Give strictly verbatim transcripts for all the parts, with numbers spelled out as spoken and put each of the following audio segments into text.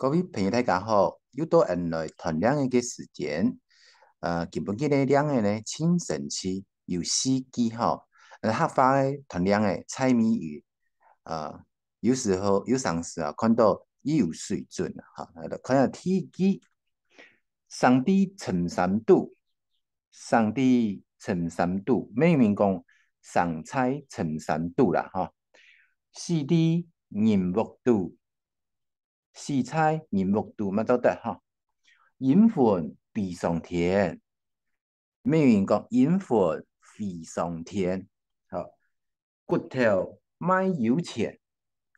各位朋友，大家好，又到𠊎來揣令仔个時間。呃，今晡日个令仔呢，盡生趣，有四句吼。呃，客話个揣令仔，菜尾魚，呃，有時候，有成時啊，看到已有水準啊，哈。來看下第一句，生在深山肚，生在深山肚，明明講生在深山肚啦，哈。死在人屋肚，死在人屋肚，嘛做得，哈。陰魂飛上天，明明講陰魂飛上天，好。骨頭賣有錢，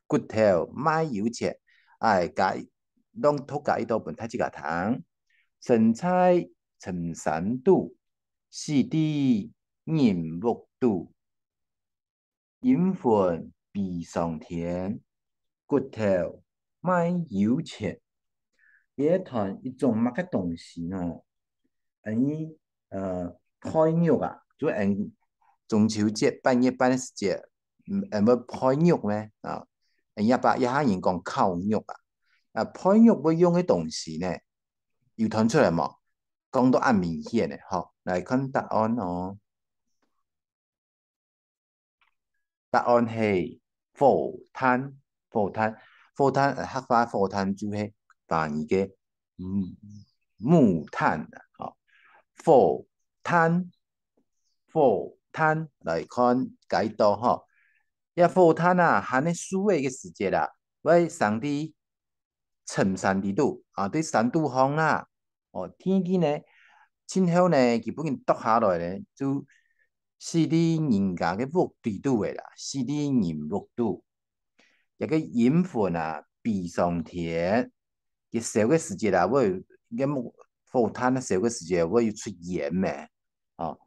骨頭賣有錢，哎，加，朗讀加一到分大自家聽。生在深山肚，死在人屋肚，陰魂飛上天，骨頭賣有錢。這揣一種麼个東西呢？恁呢，呃，焙肉啊，就恁中秋節半夜半个時節，嗯，恁會焙肉呢？啊，恁呢也把，也下人講烤肉啊。啊，焙肉會用个東西呢，有揣出來無？講到恁明顯呢，吼，來看答案哦。答案係火炭，火炭，火炭，呃，客話火炭就係華語个，嗯，木炭啊，吼。火炭，火炭，來看解答吼。這火炭啊，還係樹仔个時節啊，會生在深山裡肚啊，在山肚項啦。哦，第二句呢，盡後呢，佢分人剁下來呢，就死在人家个屋裡肚个啦，死在人屋肚。這个陰魂啊，飛上天，佢燒个時節啊，會，該木，火炭燒个時節會有出煙咩？哦，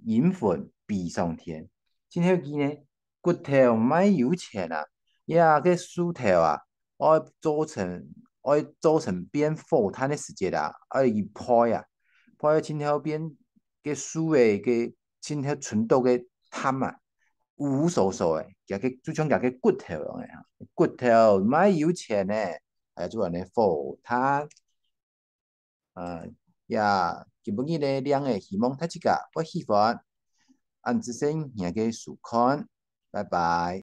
陰魂飛上天。盡後句呢，骨頭賣有錢啊，這个樹頭啊，愛做成，愛做成變火炭个時節啊，愛去焙啊，焙盡後變个樹仔个盡後伸到个炭啊，烏烏疏疏个，佢个，就像佢个骨頭樣个啊，骨頭賣有錢呢，哎，就恁呢火炭。啊，呀，今晡日个令仔，希望大自家會喜歡。恁仔細你个收看，拜拜。